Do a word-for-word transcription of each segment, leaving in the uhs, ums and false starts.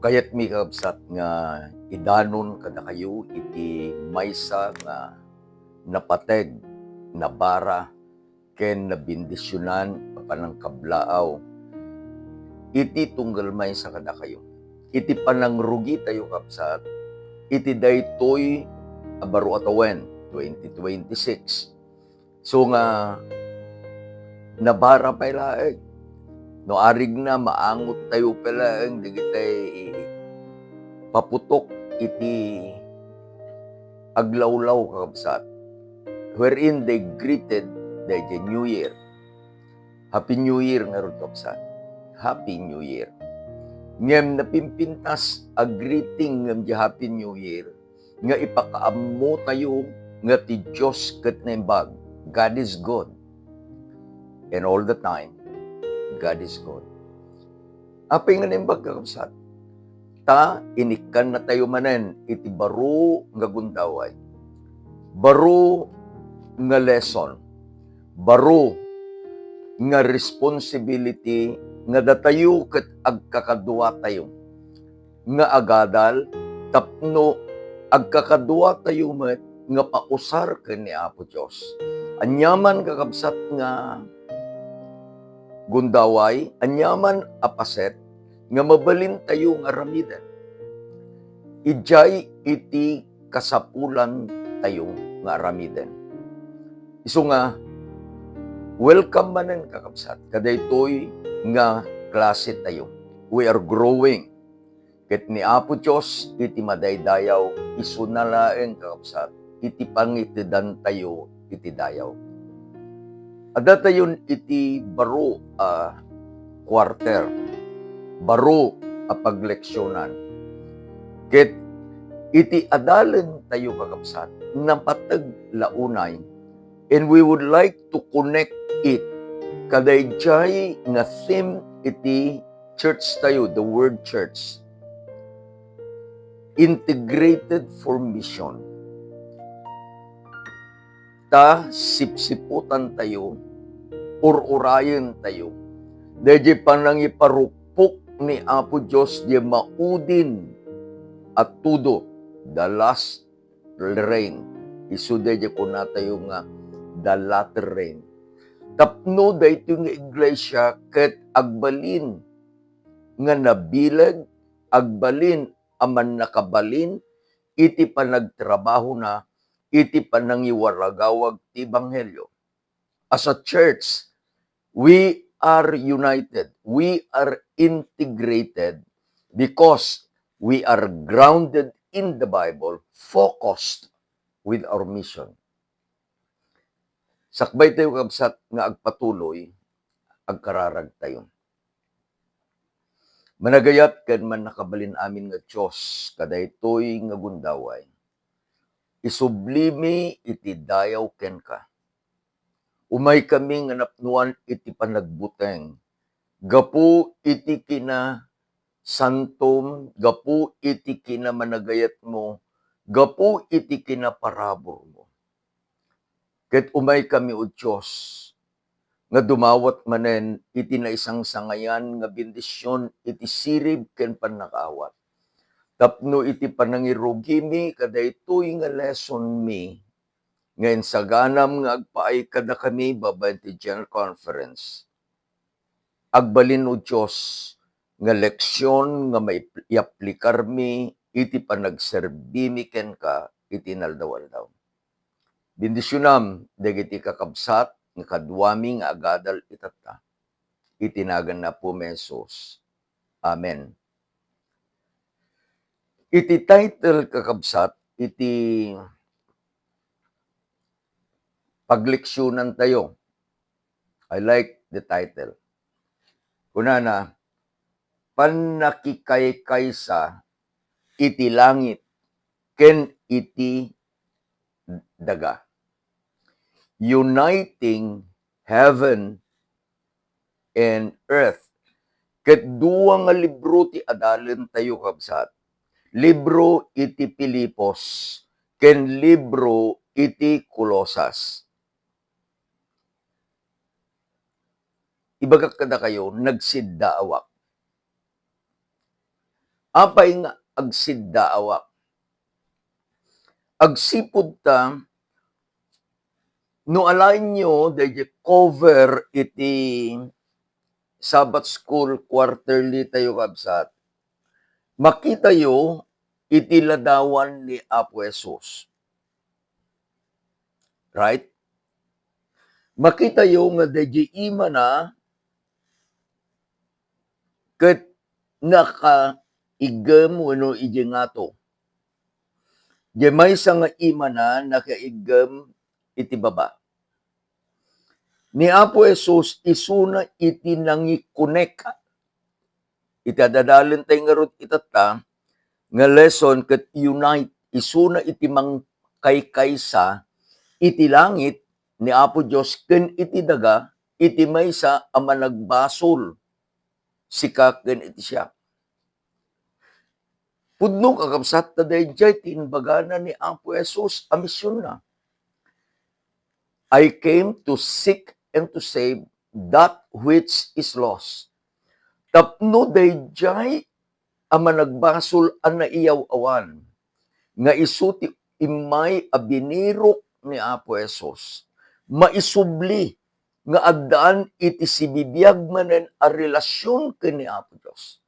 Kayatmi, kakabsat, nga idanon kadakayo iti maysa nga napateg, nabara, ken nabendisionan a panangkablaaw iti tunggal maysa kadakayo. Iti panangrugitayo, kabsat, iti daytoy a baro a tawen, twenty twenty-six. So nga, nabara pay laeng. No arigna, maangottayo pay laeng dagitay paputok iti aglawlaw, kakabsat, wherein they greeted the, the New Year. Happy New Year ngarud, kabsat. Happy New Year. Ngem napimpintas a greeting ngem di Happy New Year nga ipakaammotayo nga ti Dios ket naimbag. God is good. And all the time, God is good. Apay nga naimbag, kakabsat? Ta inikkannatayo manen iti baro nga gundaway. Baro nga lesson. Baro nga responsibility nga datayo ket agkakaduatayo nga agadal tapno agkakaduatayo met nga pausar ken ni Apo Dios. Aniaman, kakabsat, nga gundaway, aniaman a paset nga mabalintayo nga aramiden, idiay iti kasapulantayo nga aramiden. Isu nga, welcome manen, kakabsat, kadaytoy nga klasetayo. We are growing. Ket ni Apo Dios iti madaydayaw, isuna laeng, kakabsat, iti pangitedantayo iti dayaw. Addatayon iti baro a quarter, baro a pagleksionan. Ket iti adalentayo, kakabsat, napateg la unay, and we would like to connect it kadaydiay nga theme iti church tayo, the word church. Integrated for mission. Ta sipsiputan tayo, ur-urayen tayo, daydiay panangiparukpok ni Apo Dios, di maudin a tudo, the last rain. Isu daydiay kunatayo nga the latter rain. Tapno daytoy nga iglesia ket agbalin nga nabileg, agbalin a mannakabalin iti panagtrabahona, iti panangiwaragawag ti ebanghelio. As a church, we are united, we are integrated because we are grounded in the Bible, focused with our mission. Sakbay tayo, kabsat, nga agpatuloy, agkararag tayo. Managayat ken mannakabalin amin nga Dios, kadaytoy nga gundaway, isublimi iti dayaw kenka. Umaykami nga napnuan iti panagbuteng gapu iti kinasantom, gapu iti kinamanagayatmo, gapu iti kinaparaburmo. Ket umaykami, O Dios, nga dumawat manen iti naisangsangayan nga bendision iti sirib ken pannakaawat. Tapno iti panangirugimi kadaytoy nga lessonmi nga insaganam nga agpaay kadakami babaen ti General Conference, agbalin, O Dios, nga leksion nga maiaplikarmi iti panagserbimi kenka iti inaldaw-aldaw. Bendisionam dagiti kakabsat nga kaduami nga agadal itatta. Iti nagan ni Apomi Jesus. Amen. Iti title, kakabsat, iti pagleksionantayo, I like the title. Kunana, Pannakikaykaysa iti langit ken iti daga. Uniting heaven and earth. Ket dua nga libro ti adalentayo, kabsat. Libro iti Filipos ken libro iti Colosas. Ibagak kadakayo, nagsiddaawak. Apay nga agsiddaawak? Agsipud ta, no alaenyo daydi cover iti Sabbath School quarterly tayo, kabsat, makitayo iti ladawan ni Apo Jesus. Right? Makitayo nga daydi imana ket nakaiggem wenno idiay ngato. Diay maysa nga imana nakaiggem iti baba. Ni Apo Jesus isuna iti nangikonek iti adadalen tayo ngarud itatta nga lesson ket unite isuna iti mangkaykaysa iti langit ni Apo Dios ken iti daga iti maysa a managbasol, sika ken iti siak. Pudno, kakabsat, ta daydiay ti imbagana ni Apo Jesus a misionna. "I came to seek and to save that which is lost." Tapno daydiay a managbasol a naiyaw-awan nga isu ti immay a binirok ni Apo Jesus, maisubli nga addaan iti sibibiag manen a relasyon ken ni Apo Dios.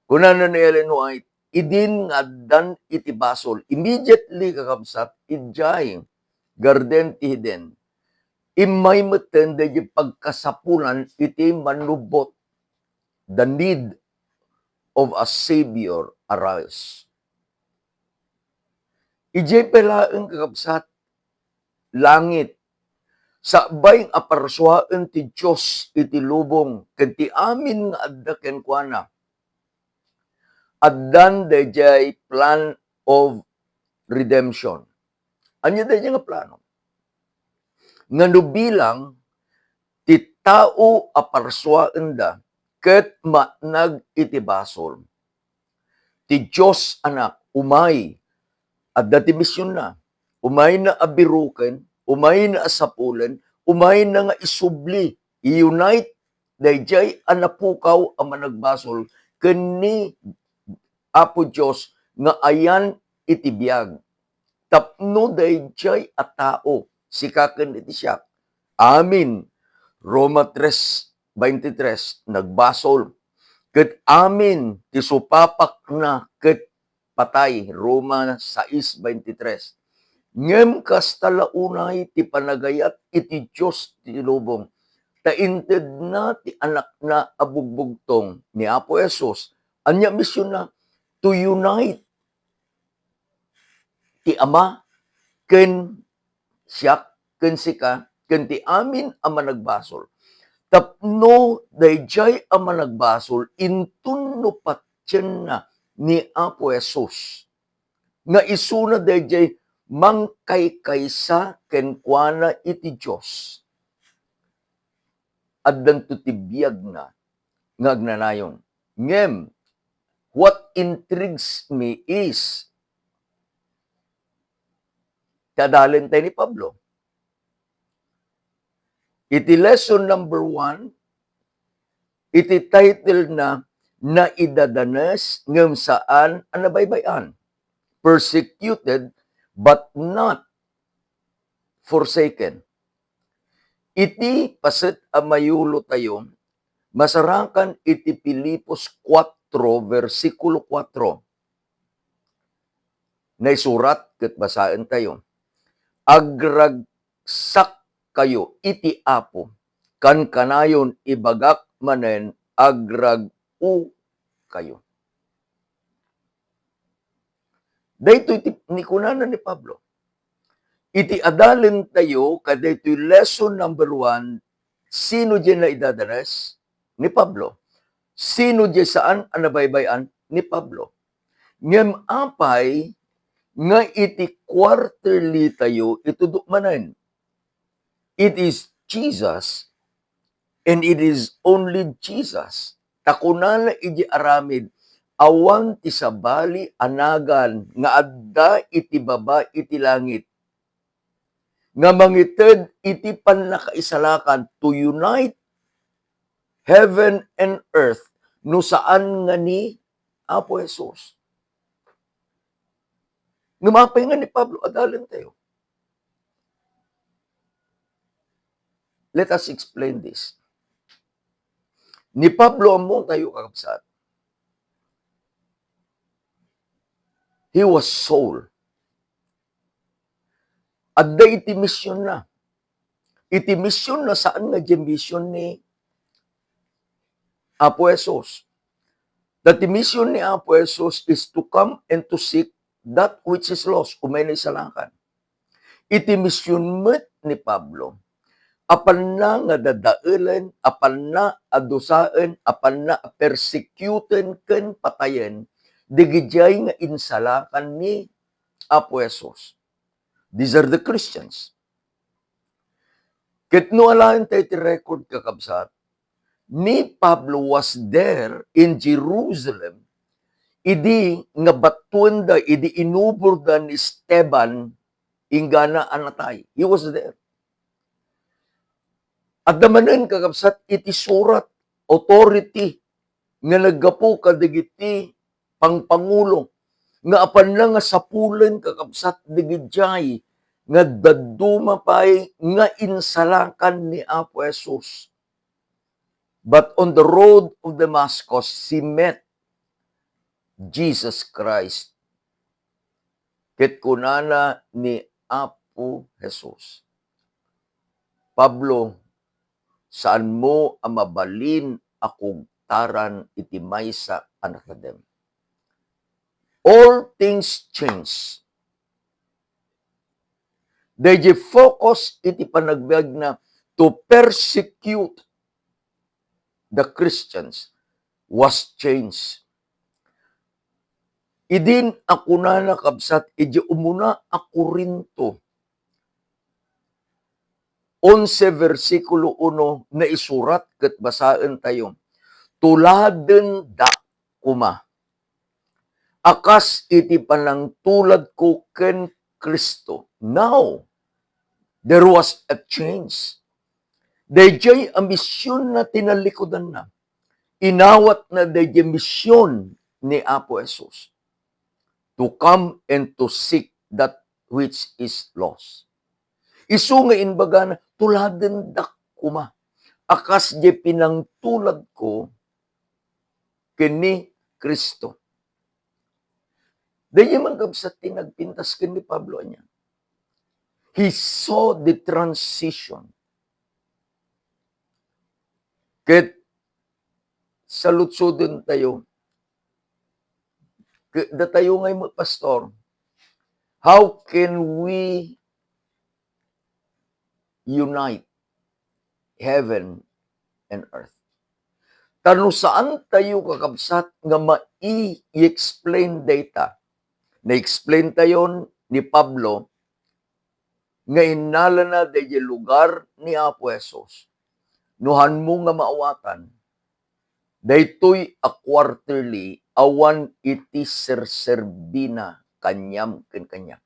Kunana ni Ellen White, "Idin nga addan iti basol." Immediately, kakabsat, idiay Garden ti Eden, immay metten daydiay pagkasapulan iti mannubbot. The need of a Savior arise. Idiay pay laeng, kakabsat, langit, sakbay nga parsuaen ti Dios iti lubong ken ti amin nga adda kenkuana, addan daydiay plan of redemption. Ania daydiay nga plano? Nga no bilang ti tao a parsuaenda ket matnag iti basol, ti Dios Anak, umay, adda ti misionna, umayna a biroken, umayna a sapulen, umayna nga isubli, i-unite daydiay a napukaw a managbasol ken ni Apo Dios nga ayan iti biag. Tapno daydiay a tao, sika ken iti siak, amin, Roma tres veintitrés, nagbasol, ket amin ti supapakna ket patay, Roma sais veintitrés. Ngem kasta la unay ti panagayat iti Dios ti lubong, ta intedna ti Anakna a bugbugtong ni Apo Jesus. Ania misionna? To unite ti Ama ken siak, ken sika, ken ti amin a managbasol. Tapno daydiay a managbasol, inton no patienna ni Apo Jesus, nga isuna daydiay mangkaykaysa kenkuana iti Dios, addanto ti biagna nga agnanayon. Ngem, what intrigues me is, ti adalen tayo ni Pablo. Iti lesson number one, iti title na, "Naidadanes ngem saan a nabaybay-an." Persecuted but not forsaken. Iti paset a mayulo tayo, masarakan iti Filipos kuatro, bersikulo kuatro. Naisurat ket basaen tayo, "Agragsak kayo iti Apo, kankanayon ibagak manen, agrag-o kayo." Daytoy ti ni kunana ni Pablo. Iti adalen tayo, kadaytoy lesson number one, sino diay naidadanes? Ni Pablo. Sino diay saan a nabaybay-an? Ni Pablo. Ngem apay nga iti quarterly tayo itudok manen? It is Jesus, and it is only Jesus. Ta kunana idiay aramid, "Awan ti sabali a nagan nga adda iti baba iti langit nga mangited iti pannakaisalakan," to unite heaven and earth, no saan nga ni Apo Jesus. Ngem apay nga ni Pablo? Adalentayo. Let us explain this. Ni Pablo, ammotayo, kakabsat, he was sold. Adda iti missionna. Iti missionna, saan nga diay missionna ni Apo Jesus. Dati missionna ni Apo Jesus is to come and to seek that which is lost, umay naisalakan. Iti missionna met ni Pablo, apanna nga dadaelen, apanna a dusaen, apanna a persecuten ken patayen dagidiay nga insalakan ni Apo Jesus. These are the Christians. Ket no alaentayo ti record, kakabsat, ni Pablo was there in Jerusalem idi nga battuenda, idi inuborda ni Esteban inggana a natay. He was there. Adda manen, kakabsat, iti surat, authority nga naggapu kadagiti pangpangulo nga apanna nga sapulen, kakabsat, dagidiay nga dadduma pay nga insalakan ni Apo Jesus. But on the road of Damascus, he met Jesus Christ. Ket kunana ni Apo Jesus, "Pablo, saanmo a mabalin a kugtaran iti maysa a nakadem." All things change. Daydi focus iti panagbiagna to persecute the Christians was changed. Idin a kunana, kabsat, iti umuna a Corinto onse, bersikulo uno, naisurat ket basaentayo, "Tuladendak koma a kas iti panangtuladko ken Cristo." Now, there was a change. Daydiay a missionna ti nalikudanna. Inawatna daydiay mision ni Apo Jesus, to come and to seek that which is lost. Isu nga imbagana, "Tuladendak koma a kas diay pinangtuladko ken ni Cristo." Daydiay man, kabsat, ti nagpintas ken ni Pablo, ania? He saw the transition. Ket saludsodentayo, ke-, datayo ngay met, Pastor, how can we unite heaven and earth? Ta no saantayo, kakabsat, nga mai-, i-explain dayta, na-explaintayon ni Pablo nga innalana daydiay lugar ni Apo Jesus. No hanmo nga maawatan, daytoy a quarterly, awan iti serserbina kaniam ken kaniak.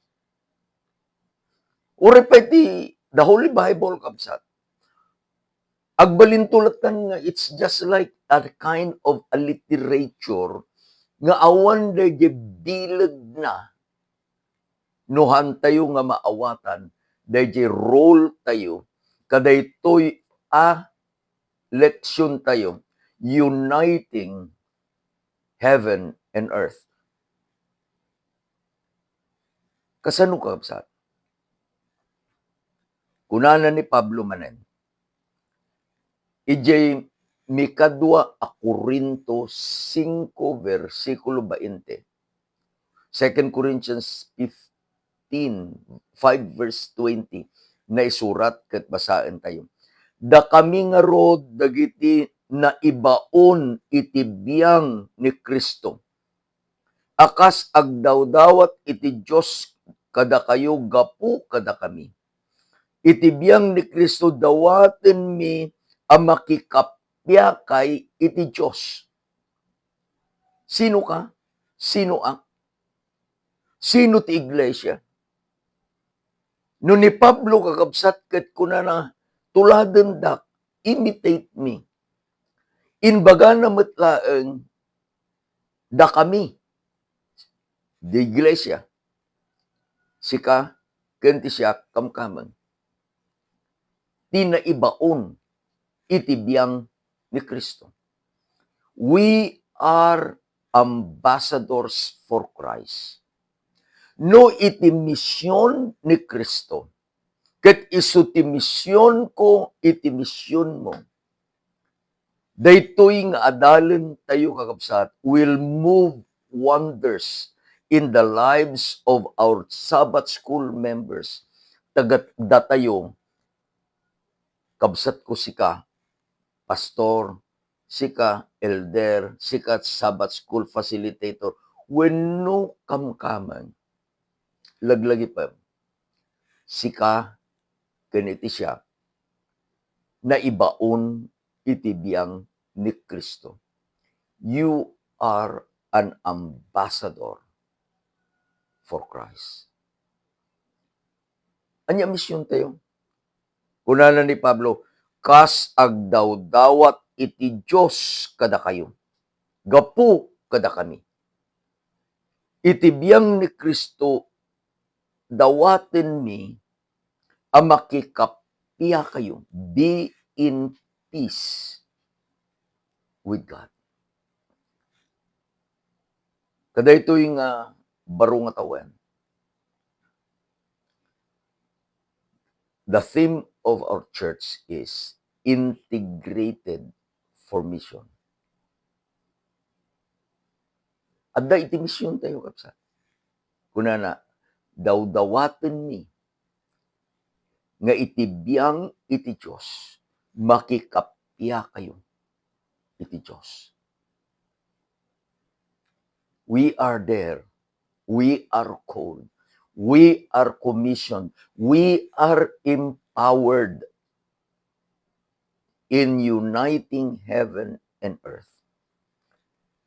Uray pay ti the Holy Bible, kabsat, agbalinto latta nga it's just like a kind of a literature nga awan daydiay bilegna no hantayo nga maawatan daydiay role tayo kadaytoy a leksion tayo, uniting heaven and earth. Kasano, kakabsat? Kunana ni Pablo manen, idiay mikadua a Corinto singko, bersikulo bainte, Second Corinthians fifteen, five verse twenty, naisurat ket basaentayo, "Dakami ngarud dagiti naibaon iti biang ni Cristo, a kas agdawdawat iti Dios kadakayo gapu kadakami. Iti biang ni Cristo, dawatenmi a makikappiakay iti Dios." Sino ka? Sino ak? Sino ti iglesia? No ni Pablo, kakabsat, ket kunana, "Tuladendak, imitate me." Imbagana met laeng, dakami, the iglesia, sika ken ti siak kamkameng, ti naibaon iti biang ni Cristo. We are ambassadors for Christ. No iti mision ni Cristo, ket isu ti misionko iti misionmo, daytoy nga adalentayo, kakabsat, will move wonders in the lives of our Sabbath School members. Tagat datayo, kabsatko, sika, pastor, sika, elder, sika, Sabbath School facilitator, wenno kamkameng, laglagipem, sika ken iti siak, naibaon iti biang ni Cristo. You are an ambassador for Christ. Ania misiontayo? Kunana ni Pablo, "Kas agdawdawat iti Dios kadakayo, gapu kadakami. Iti biang ni Cristo, dawatenmi a makikappiakayo." Be in peace with God. Kadaytoy nga baro nga tawen, the theme of our church is integrated for mission. Adda iti misiontayo, kabsat. Kunana, "Dawdawatenmi nga iti biang iti Dios, makikappiakayo iti Dios." We are there. We are called. We are commissioned. We are empowered in uniting heaven and earth.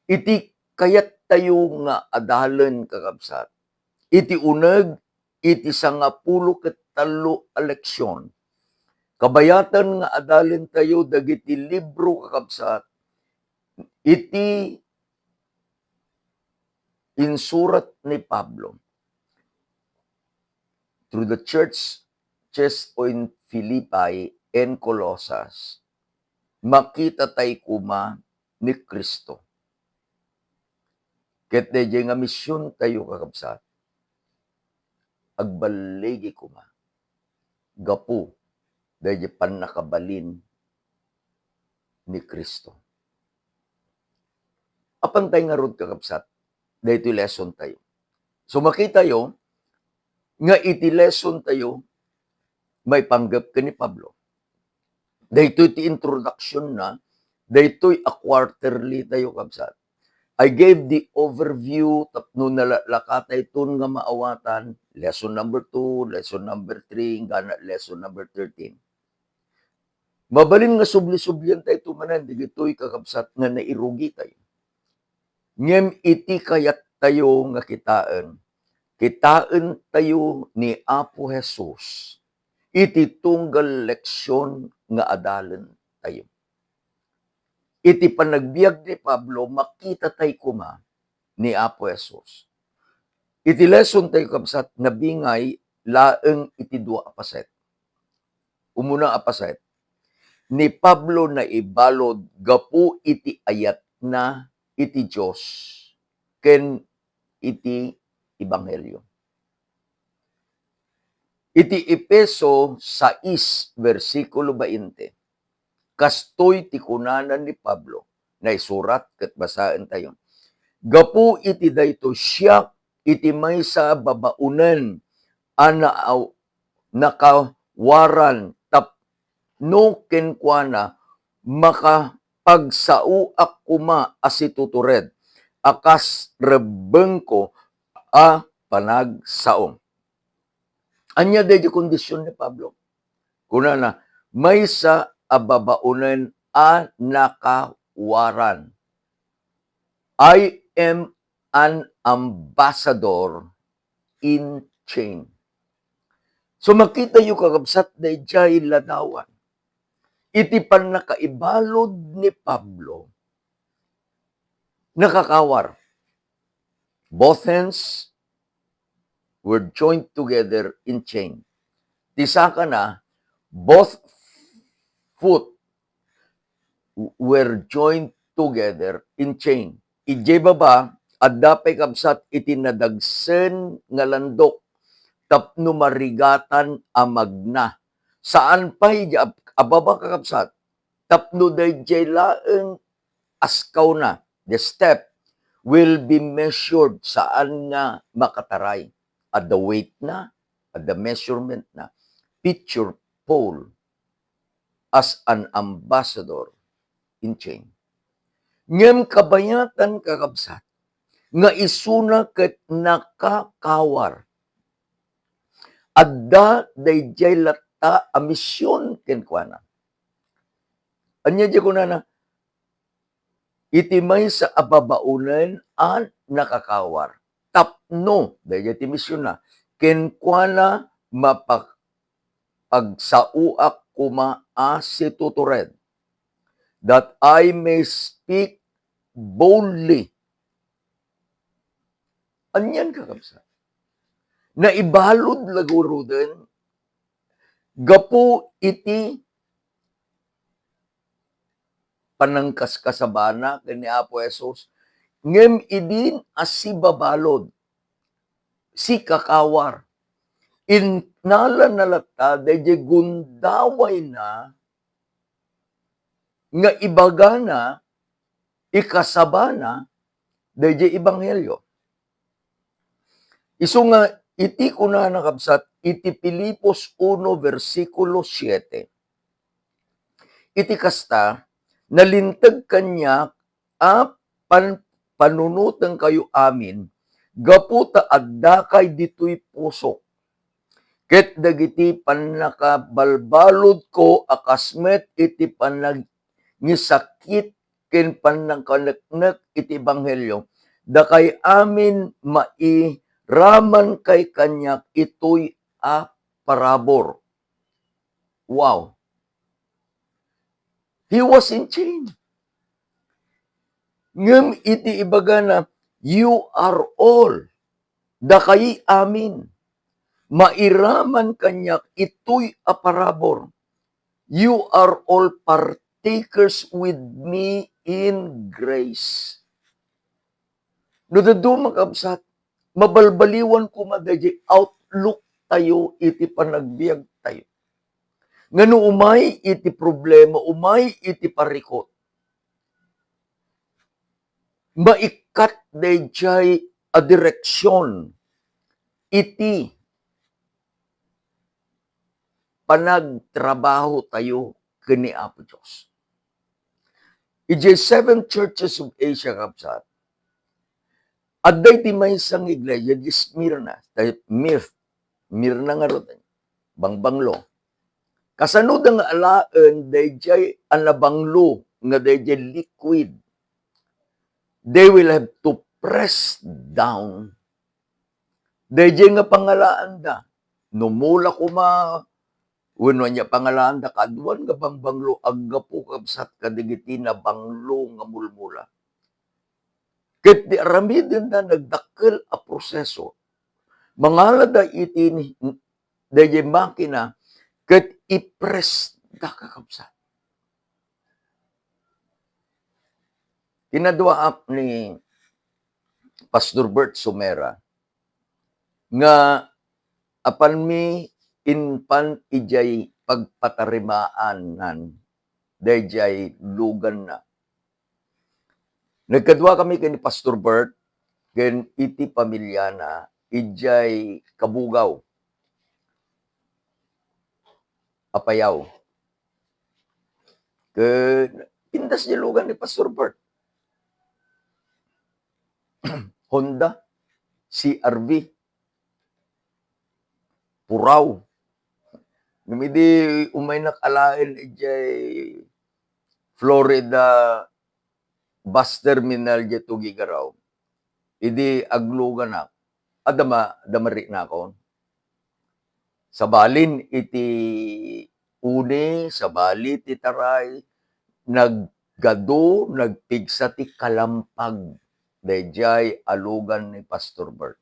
Iti kayattayo nga adalen, kakabsat, iti uneg iti sangapulo ket tallo a leksion, kabayatan nga adalentayo dagiti libro, kakabsat, iti insurat ni Pablo through the church, churches in Philippi and Colosas, makita tay koma ni Cristo. Ket daydiay nga misiontayo, kakabsat, agballigi koma gapu daydiay pannakabalin ni Cristo. Apantay ngarud, kakabsat, daytoy lesson tayo. So, makitayo nga iti lesson tayo, maipanggep ken ni Pablo. Daytoy ti introduction na, daytoy a quarterly tayo, kabsat. I gave the overview tapno nalaklakatayton nga maawatan, lesson number two, lesson number three, inggana lesson number thirteen. Mabalin nga subli-sublian tayo manen, dagitoy, kakabsat, nga nairugitayo. Ngem iti kayattayo nga kitaen, kitaentayo ni Apo Jesus iti tunggal leksion nga adalentayo. Iti panagbiag ni Pablo, makita tay koma ni Apo Jesus. Iti lesson tayo, kabsat, nabingay laeng iti dua a paset. Umuna a paset, ni Pablo naibalud gapu iti ayatna iti Dios ken iti ebanghelio. Iti Efeso sais, bersikulo bainte, kastoy ti kunana ni Pablo, naisurat ket basaentayo, "Gapu iti daytoy, siak iti maysa a babaonen a naaw-, nakawaran tapno kenkuana makapagsaoak koma a situtured a kas rebbengko a panagsao." Ania daydi kondision ni Pablo? Kunana, "Maysa a babaonen a nakawaran." I am an ambassador in chain. So, makitayo, kakabsat, daydiay ladawan. Iti pannakaibalud ni Pablo, nakakawar. Both hands were joined together in chain. Ti sakana, both foot were joined together in chain. Idiay baba, adda pay kabsat iti nadagsen nga landok tapno marigatan a magna. Saan pay di ab-, ababa, kakabsat, tapno daydiay laeng askawna, the step, will be measured, saan nga makataray. Adda weight na, adda measurement na. Picture Paul as an ambassador in chain. Ngem kabayatan, kakabsat, nga isuna ket nakakawar. Adda daydiay latta a mision kenkuana. Ania di kunana? Iti maysa a babaonen a nakakawar. Tapno, daydiay ti misionna, kenkuana mapag-, pagsaoak koma a situtured, that I may speak boldly. Anian, kakabsat? Naibalud la garuden gapu iti panangkaskasabana ken ni Apo Jesus. Ngem idin a sibabalud, sikakawar, innalana latta daydiay gundawayna nga ibagana, ikasabana daydiay ebanghelio. Isu nga iti kunana, kabsat, iti Filipos uno, bersikulo siete, iti kasta, nalinteg kaniak a pan-, panunotenkayo amin, gapu ta addakay ditoy pusok. Ket dagiti pannakabalbaludko a kas met iti panangisakit ken pannakakaneknek iti ebanghelio, dakay amin mairamankay kaniak itoy a parabur. Wow! He was in chain. Ngem iti ibagana, "You are all, dakayi amin, mairaman kaniak itoy a parabur. You are all partakers with me in grace." No dadduma, kabsat, mabalbaliwan koma daydiay outlook tayo iti panagbiag tayo. Nga no umay iti problema, umay iti parikut, maikkat daydiay a direksion iti panagtrabaho tayo ken ni Apo Dios. Idiay Seven Churches of Asia, kabsat, adda iti maysa nga iglesia, di Smyrna, ta Mir-, Mirna ngarud, bangbanglo. Kasano da nga alaen daydiay a nabanglo nga daydiay liquid? They will have to press down. Daydiay nga pangalaanda, no mula koma, wenno ania pangalaanda, kaaduan nga bangbanglo, aggapu, kabsat, kadagiti nabanglo nga mulmula. Ket ti aramidenda nagdakkel a proseso. Mangalada iti ni-, daydiay makina ket i-press da, kakabsat. Kinaduaak ni Pastor Bert Sumera nga apanmi impan idiay pagpatarimaanan daydiay luganna. Nagkadua kami ken ni Pastor Bert ken iti pamiliana idiay Cabugao, Apayao. Ken pintas diay lugan ni Pastor Bert. Honda, C R V, puraw. Ngem idi umaynak alaen idiay Florida bus terminal diay Tuguegarao, idi agluganak, adda ma-, adda mariknakon. Sabalin iti uni, sabali ti taray, naggadu, nagpigsa ti kalampag. daydiay a lugan ni Pastor Bert.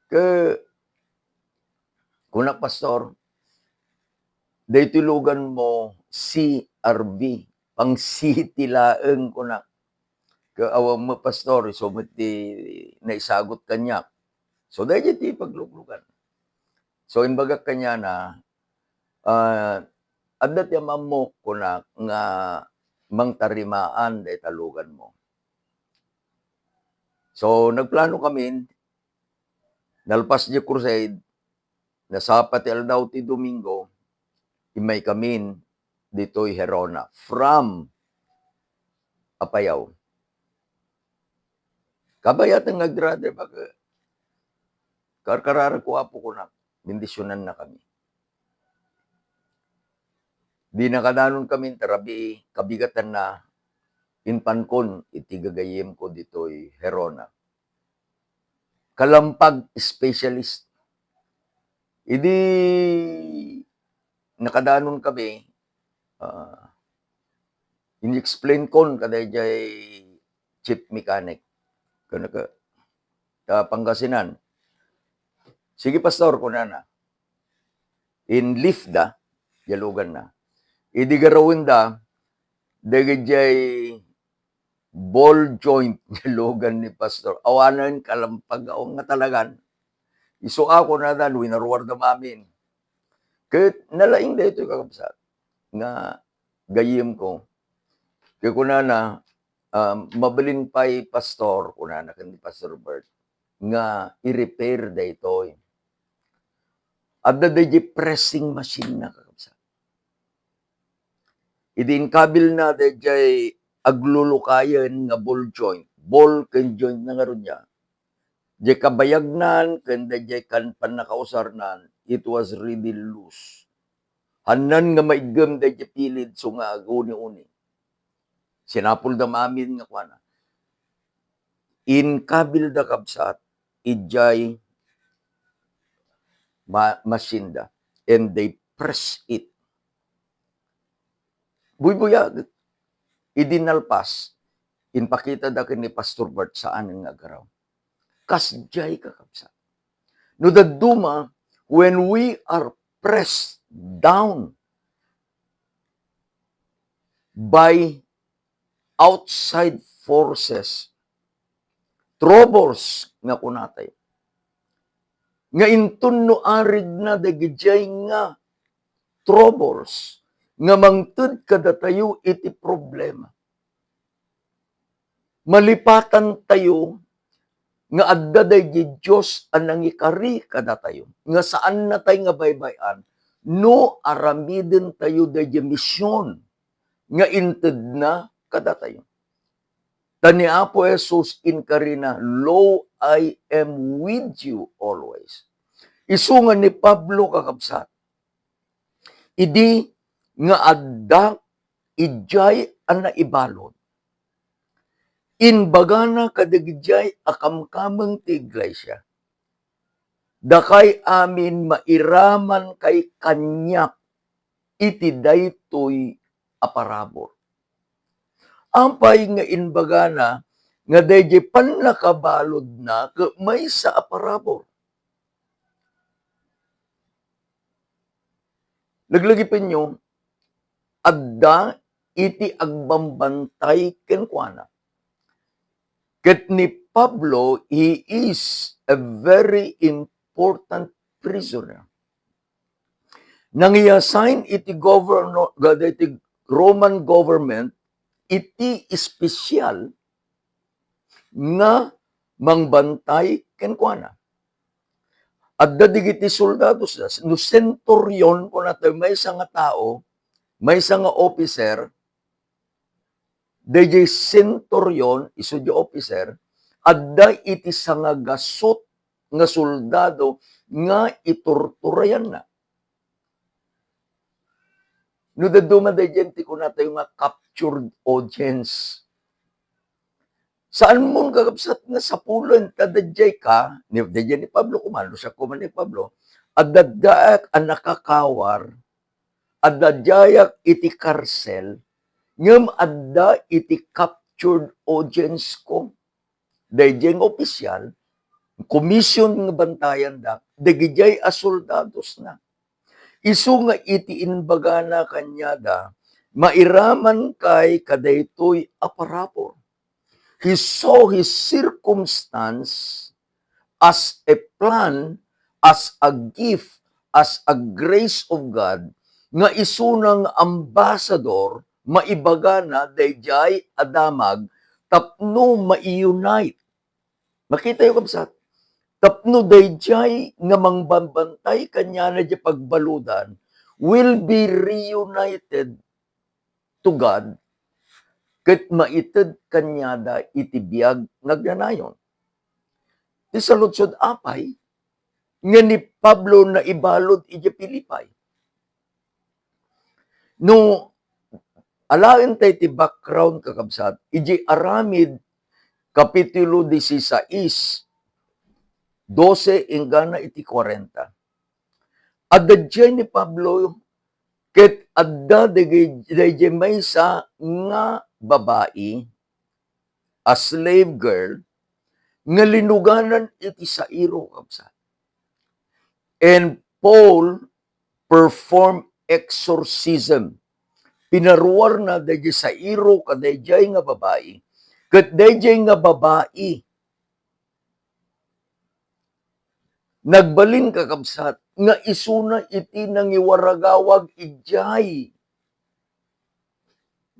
Ket kunak, "Pastor, daytoy luganmo C R V, pang-city laeng," kunak. Ket awan met, Pastor, isu met ti naisagut kaniak. So, daydiay ti pagluglugan. So, imbagak kaniana, ah, "Adda ti ammo," kunak, "nga mangtarimaan dayta luganmo." So, nagplano kamin, nalpas diay crusade, nasapa ti aldaw ti Domingo, immay kamin ditoy Gerona from Apayao. Kabayatan nga agdrive-drive, karkararag ko, Apo, kunak, bendisionannakami. Di nakadanon kamin ta rabii, kabigatanna, inpankon iti gagayyemko ditoy Gerona. Kalampag specialist. Idi nakadanon kami, ah, in-explain kon kadaydiay chief mechanic. Kunana, ta Pangasinan. "Sige, Pastor," kunana. In-lift da, diay luganna. Idi garawenda, dagiti ball joint diay lugan ni Pastor. Awanen, kalampag, awan nga talagan. Isu a kunada, winaruarda amin. Ket nalaing daytoy, kakabsat, nga gayyemko. Ket kunana, um, "Mabalin pay, Pastor," kunana ken ni Pastor Bert, "nga i-repair daytoy." Adda daydiay pressing machine-na, kakabsat. Idi inkabilna daydiay aglulukayen nga ball joint, ball ken joint-na ngarud nia, diay kabayagnan ken daydiay kan-, pannakausarnan, it was really loose. Hannan nga maiggem daydiay pilid, isu nga aguni-uni. Sinapulda amin nga kuana. Inkabilda, kabsat, idiay ma-, machine-da, and they press it. Buybuyag. Idi nalpas, inpakitada ken ni Pastor Bert saan nga agaraw. Kasdiay, kakabsat. No dadduma, when we are pressed down by outside forces, troubles nga kunatayo, nga inton no arigna dagidiay nga troubles nga mangted kadatayo iti problema, malipatantayo nga adda daydi Dios a nangikari kadatayo, nga saannatay nga baybay-an no aramidentayo daydi mision nga intedna kadatayo. Ta ni Apo Jesus inkarina, "Lo, I am with you always." Isu nga ni Pablo, kakabsat, idi nga adda idiay a naibalud, imbagana kadagidiay a kamkameng ti iglesia, "Dakay amin, mairamankay kaniak iti daytoy a parabur." Apay nga imbagana nga daydiay pannakabaludna ket maysa a parabur? Laglagipenyo, adda iti agbambantay kenkuana. Ket ni Pablo, he is a very important prisoner. Nangiassign iti governor, iti Roman government, iti espesyal nga mangbantay kenkuana. Adda dagiti soldado, no centurion, kunatayo, maysa nga tao, maysa nga officer, daydiay centurion, isu diay officer, adda iti sangagasut nga soldado nga iturturayanna. No dadduma daydiay ti kunatayo nga captured audience, saanmon, kakabsat, nga sapulen ta daydiay ka, ni, daydiay ni Pablo, kumano siak koma ni Pablo, adda diayak a nakakawar, adda diayak iti karsel, ngem adda iti captured matured audience ko. Daydiay nga opisyal, commission nga bantayandak, dagidiay a soldadosna. Isu nga iti imbagana kaniada, "Mairamankay kadaytoy a parabur." He saw his circumstance as a plan, as a gift, as a grace of God, nga isuna nga ambassador, maibagana daydiay a damag tapno mai-unite. Makitayo, kabsat? Tapno daydiay nga mangbambantay kaniana diay pagbaludan will be reunited to God, ket maited kaniada iti biag nga agnanayon. Ti saludsod apay nga ni Pablo naibalud idiay Filipi? No alaentayo ti background, kakabsat, idiay Aramid, Kapitulo dieciséis, doce inggana iti kuarenta. Adda diay ni Pablo ket adda dagay-, daydiay maysa nga babai, a slave girl, nga linuganan iti sairo, kabsat. And Paul perform exorcism. Pinaruarna daydiay sairo kadaydiay nga babai. Ket daydiay nga babai, nagbalin, kakabsat, nga isuna iti nangiwaragawag idiay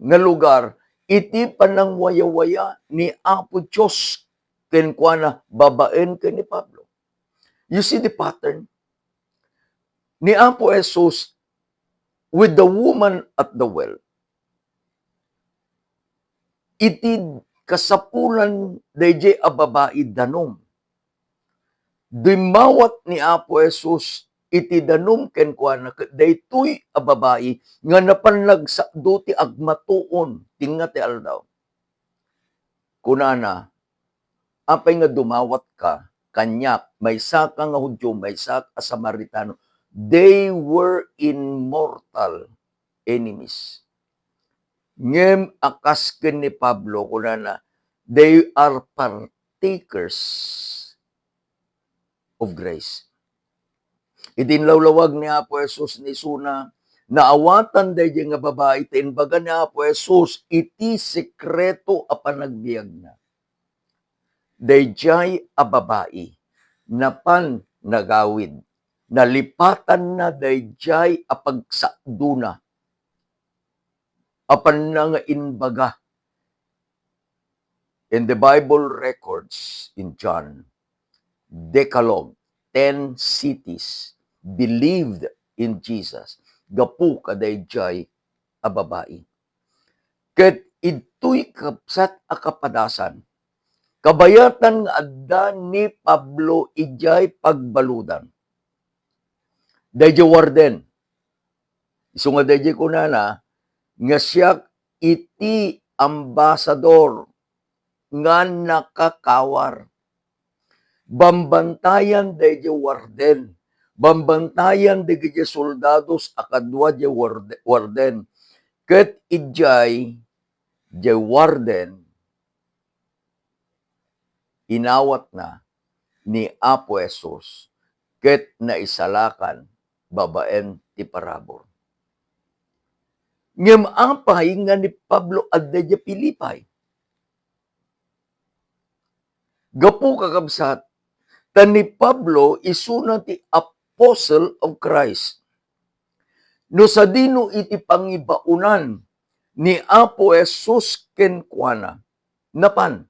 nga lugar iti panangwayawaya ni Apo Dios kenkuana babaen ken ni Pablo. You see the pattern? Ni Apo Jesus with the woman at the well. Iti kasapulan daydiay a babai danum. Dimmawat ni Apo Jesus iti danum kenkuana ket daytoy a babai nga napan nagsakdo ti agmatuon, tengnga ti aldaw. Kunana, "Apay nga dumawatka kaniak, maysaka nga Judio, maysak a Samaritano?" They were in mortal enemies. Ngem a kas ken ni Pablo, kunana, "They are partakers of grace." Iti inlawlawag ni Apo Jesus ni isuna, naawatan daydiay nga babai ta imbaga ni Apo Jesus iti sekreto a panagbiagna. Daydiay a babai, napan nagawid, nalipatanna daydiay a pagsakdona. Apanna nga imbaga in the Bible records in John, Decalogue, ten cities believed in Jesus gapu kadaydiay a babai. Ket idtoy kabsat a kapadasan, kabayatan nga adda ni Pablo idiay pagbaludan. Daydiay warden. Isu nga daydiay kunana nga siak iti ambasador nga nakakawar. Bambantayan daydiay warden. Bambantayan dagiti soldados a kadua diay warde-, warden. Ket idiay, diay warden, inawatna ni Apo Jesus ket naisalakan babaen ti parabur. Ngem apay nga ni Pablo adda idiay Filipi? Gapu, kakabsat, ta ni Pablo isuna ti Apostle of Christ. No sadino iti pangibaonan ni Apo Jesus kenkuana, napan.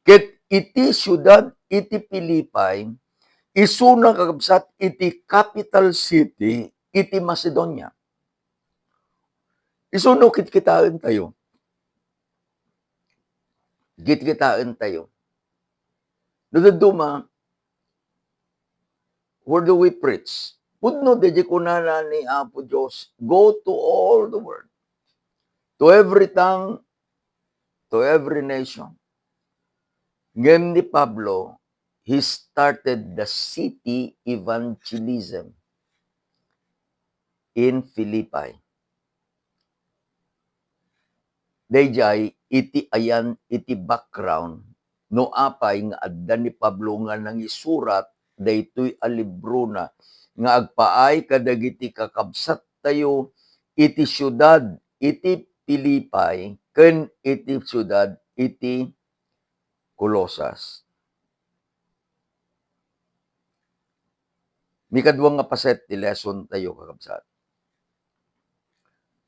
Ket iti siudad iti Filipi, isuna, kakabsat, iti capital city iti Macedonia. Isu no kitkitaentayo. Kitkitaentayo. No dadduma, where do we preach? Pudno daydiay kunana ni Apo Dios, "Go to all the world, to every tongue, to every nation." Ngem ni Pablo, he started the city evangelism in Philippi. Daydiay iti ayan iti background no apay nga adda ni Pablo nga nangisurat daytoy a librona nga agpaay kadagiti kakabsattayo iti siudad iti Filipi ken iti siudad iti Colosas. Mikadua nga paset ti lesson tayo, kakabsat.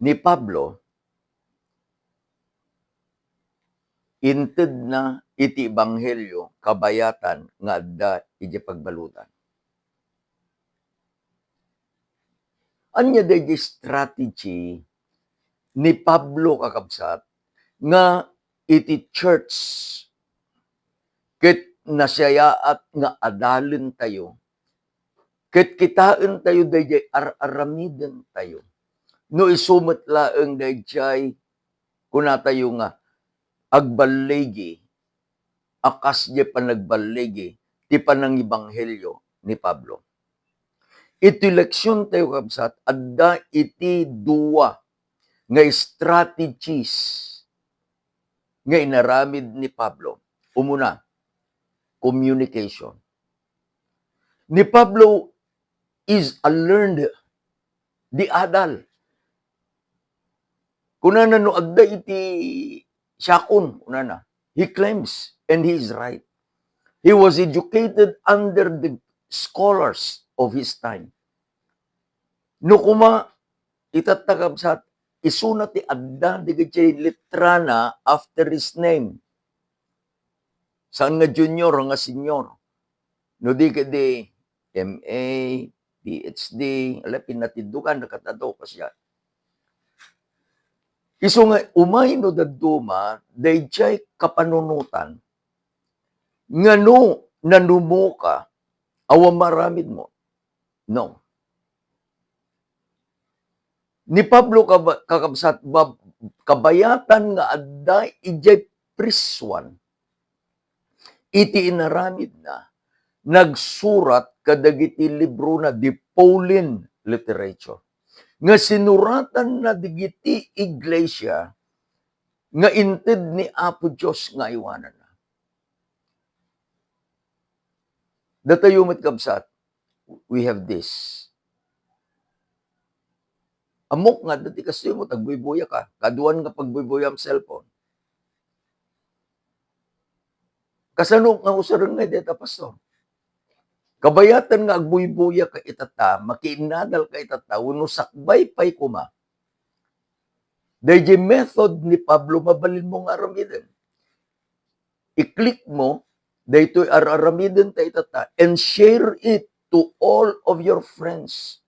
Ni Pablo, intedna iti ebanghelio kabayatan nga adda idiay pagbaludan. Ania daydi strategy ni Pablo, kakabsat, nga iti church ket nasayaat nga adalentayo ket kitaentayo daydiay ar-aramidentayo. No isu met laeng daydiay kunatayo nga agballigi a kas diay panagballigi ti panangibanghelio ni Pablo. Iti leksiontayo, kabsat, adda iti dua nga strategies nga inaramid ni Pablo. Umuna, communication. Ni Pablo is a learned, di adal. Kunana no adda iti siakon, kunana. He claims, and he is right. He was educated under the scholars of his time. No kuma, itatta, kabsat, isuna ti adda dagiti letrana after his name. Saan nga junior, nga senior. No di ket di M A, P H D, ala, pinatiddogan na ket adu, kasdiay. Isu nga umay no dadduma, daydiay kapanunotan, nga no nanumoka, awan maaramidmo. No. Ni Pablo kaba-, kakabsat, bab-, kabayatan nga adda idiay prisuan, iti inaramidna, nagsurat kadagiti librona, the Pauline literature, nga sinuratanna dagiti iglesia nga inted ni Apo Dios nga aywananna. Datayo met, kabsat, we have this. Ammok nga adda ti kastoy mo, agbuybuya ka. Kaduan nga pagbuybuya am cellphone. Kasano nga usaren nga dayta, pastor? Kabayatan nga agbuybuya ka itatta, makiinnadal ka itatta, wenno sakbay pay kuma. Daydi method ni Pablo, mabalinmo nga aramiden. I-click mo daytoy ar-aramiden ta itatta and share it to all of your friends.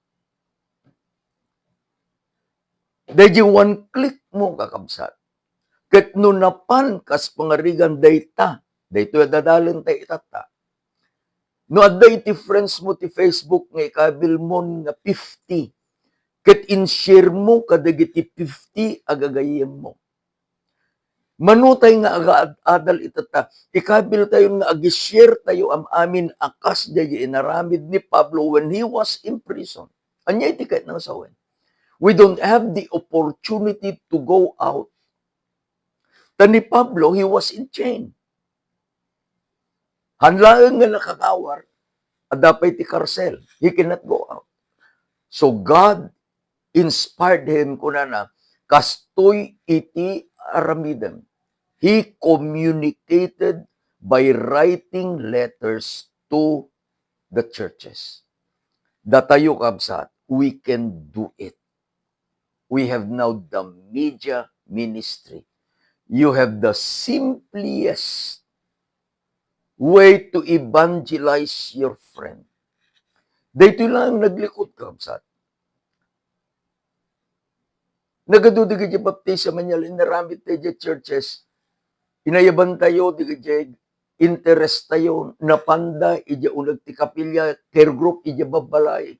Daydi one click mo, kakabsat. Ket no napan kas pangarigan dayta, daytoy a dadalen ta itatta. No adda iti friends mo ti Facebook nga ikabil mo nga fifty, ket in-share mo kadagiti fifty a gagayyemmo. Manutay nga agaad-adal itatta, ikabil tayo nga agi-share tayo am-amin a kas daydi inaramid ni Pablo when he was in prison. Ania iti kayatna nga sawen? We don't have the opportunity to go out. Ta ni Pablo, he was in chain. Han laeng nga nakakawar, adda pay ti karsel. He cannot go out. So God inspired him, kunana, kastoy iti aramidem. He communicated by writing letters to the churches. Datayo, kabsat, we can do it. We have now the media ministry. You have the simplest way to evangelize your friend. Daytoy lang naglikod, kabsat. Nagadu dagiti baptism, ania la inaramid tayo iti churches. Inayaban tayo dagiti interest tayo, napanda iti uneg ti kapilya, care group iti babbalay.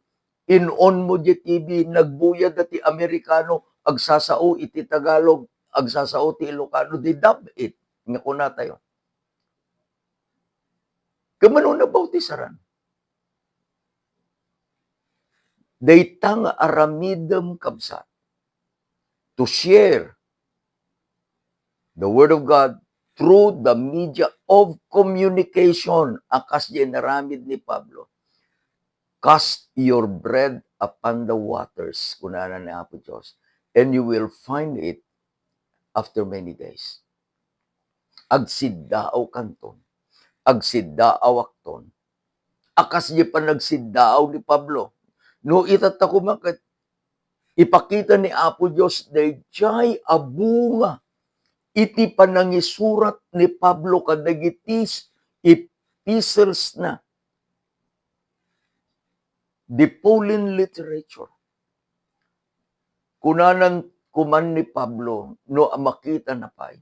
In-on mo di T V, nagbuyad ti Amerikano, agsasao iti Tagalog, agsasao ti Ilocano, they dub it, nga kuna tayo. Kumano nabautisaran? Dayta nga aramidem, kabsat, to share the word of God through the media of communication, a kas di inaramid ni Pablo. "Cast your bread upon the waters," kunana ni Apo Dios, "and you will find it after many days." Agsiddaaw kanton, agsiddaawakton, a kas di panagsiddaaw ni Pablo. No itatta koma ket ipakita ni Apo Dios daydiay a bunga iti panangisurat ni Pablo kadagiti s-, epistles na, the Pauline literature. Kunanan kuman ni Pablo, no a makita na pay,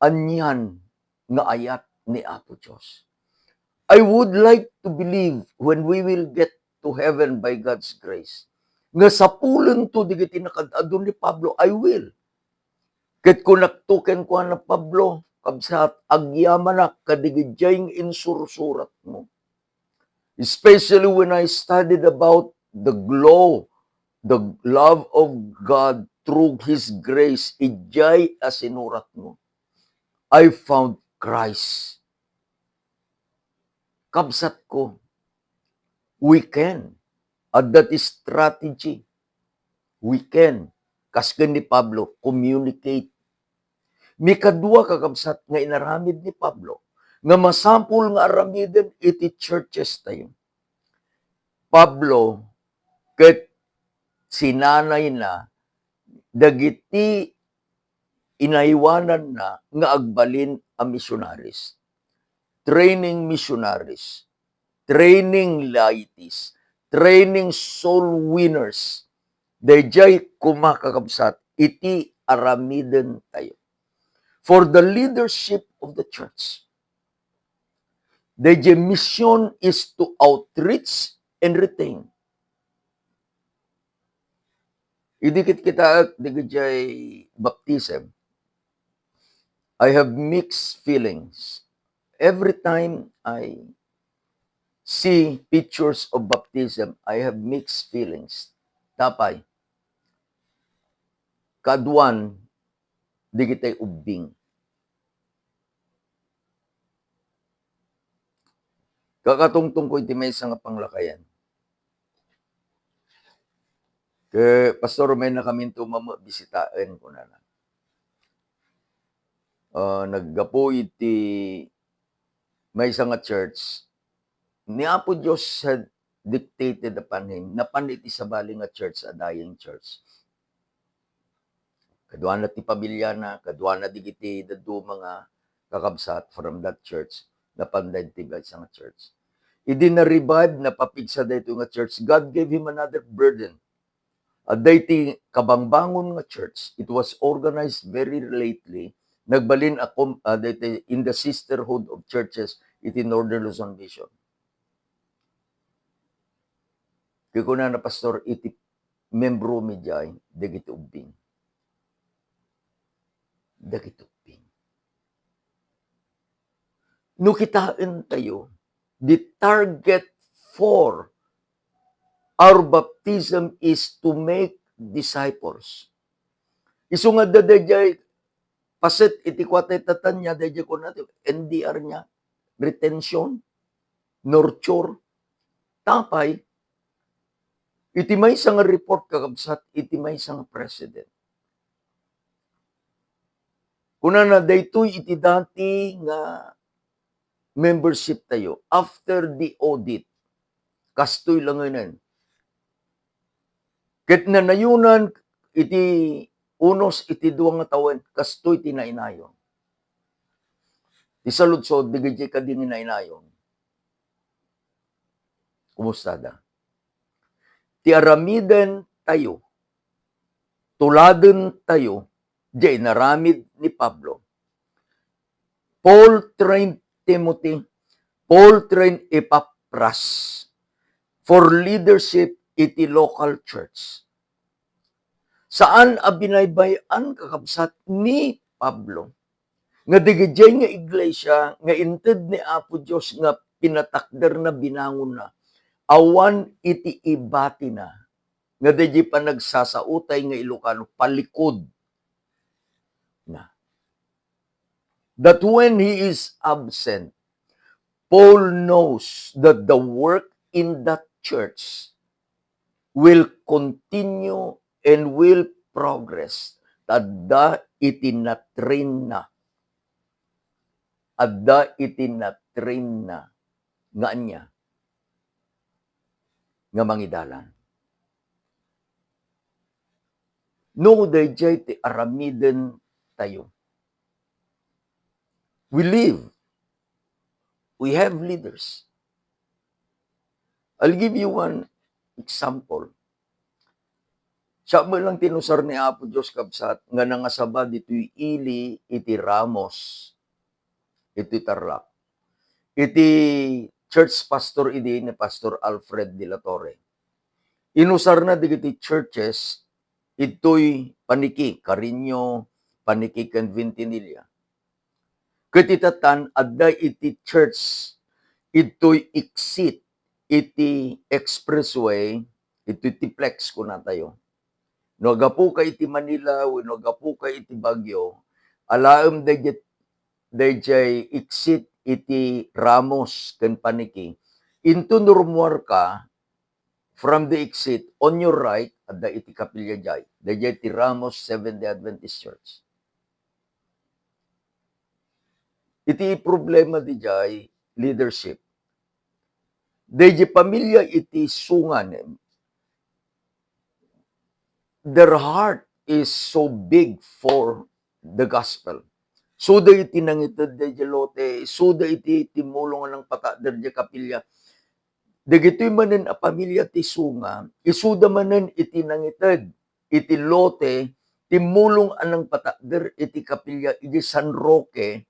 anian nga ayat ni Apo Dios. I would like to believe when we will get to heaven by God's grace, nga sapulento dagiti nakad-adu ni Pablo, I will. Ket kunakto kenkuana, "Pablo, kabsat, agyamanak kadagiti insursuratmo." Especially when I studied about the glow, the love of God through His grace, idiay a sinuratmo, I found Christ. Kabsatko, we can. Adda ti strategy. We can. Kas ken ni Pablo, communicate. Mikadua, kakabsat, nga inaramid ni Pablo, nga masapul nga aramiden iti churches tayo. Pablo, ket sinanayna dagiti inaywananna nga agbalin a missionaries, training missionaries, training laities, training soul winners. Daydiay koma, kakabsat, iti aramiden tayo. For the leadership of the church, daydiay mission is to outreach and retain. Idi kitkitaek dagijay baptism, I have mixed feelings. Every time I see pictures of baptism, I have mixed feelings. Tapay, kaduan dagitay ubbing. Kakatungtong ko iti maysa nga panglakayan. Ke, "Pastor, may nakaminto mama bisitaen," kunana. Ah, naggapu iti maysa nga church, ni Apo Dios had dictated upon him, napan iti sabali nga church, a dying church. Kaduana ti pamiliana, kaduana digiti dadduma nga kakabsat from that church, napanda iti maysa nga church. Idi na-revive, napapigsa daytoy nga church, God gave him another burden. Adda iti kabangbangon nga church, it was organized very lately, nagbalin a com-, ah, daytoy in the sisterhood of churches iti Northern Luzon Mission. Kikuna na, "Pastor, iti membro mi diay, dagiti ubbing." Dagiti ubbing. No kitaen tayo, the target for our baptism is to make disciples. Isu nga adda daydiay paset iti kuatay tatania, daydiay kuna ti N D R niya, retention, nurture, tapay, iti maysa nga report, kakabsat, iti maysa nga president. Kunana, "Daytoy iti dati nga membership tayo after the audit." Kastoy langenen. Ket nanayonan iti unos iti dua nga tawen, kastoy ti nainayon. Ti saludsod, dagiti kadi nga nainayon, kumusta da? Ti aramiden tayo, tuladen tayo, diay inaramid ni Pablo. Paul trained Timothy, Paul trained Epaphras for leadership iti local church. Saan a binaybay-an, kakabsat, ni Pablo nga dagiti nga iglesia nga inted ni Apo Dios nga pinatakderna, binangonna, awan iti ibatina nga dagiti panagsasautay nga Ilocano, palikod na. that when he is absent, Paul knows that the work in that church will continue and will progress. Adda iti natrain na. Adda iti natrain na nga ania? Nga mangidalan. No, daydiay ti aramiden tayo. We live. We have leaders. I'll give you one example. Siya met lang ti inusar ni Apo Dios, kabsat, nga nangasaba ditoy ili iti Ramos, iti Tarlac. Iti church pastor idi ni Pastor Alfred de la Torre. Inusarna dagiti churches, idtoy paniki, Carreño, paniki ken Ventanilla. Ket ita tan, adda iti church, idtoy exit iti expressway, iti T-plex kunatayo. No aggapuka iti Manila wenno aggapuka iti Baguio, alaem daydiay, daydiay exit iti Ramos ken Paniki. Inton rummuarka from the exit, on your right, adda iti kapilya jay. Daydiay ti Ramos Seventh-day Adventist Church. Iti problema daydiay, leadership. Daydiay pamilia iti Songa, their heart is so big for the gospel. Isuda iti nangited daydiay lote, isuda iti timmulong a nangpatakder daydiay kapilya. Dagitoy manen a pamilia ti Songa, isuda manen iti nangited iti lote, timmulong a nangpatakder iti kapilya idiay San Roque,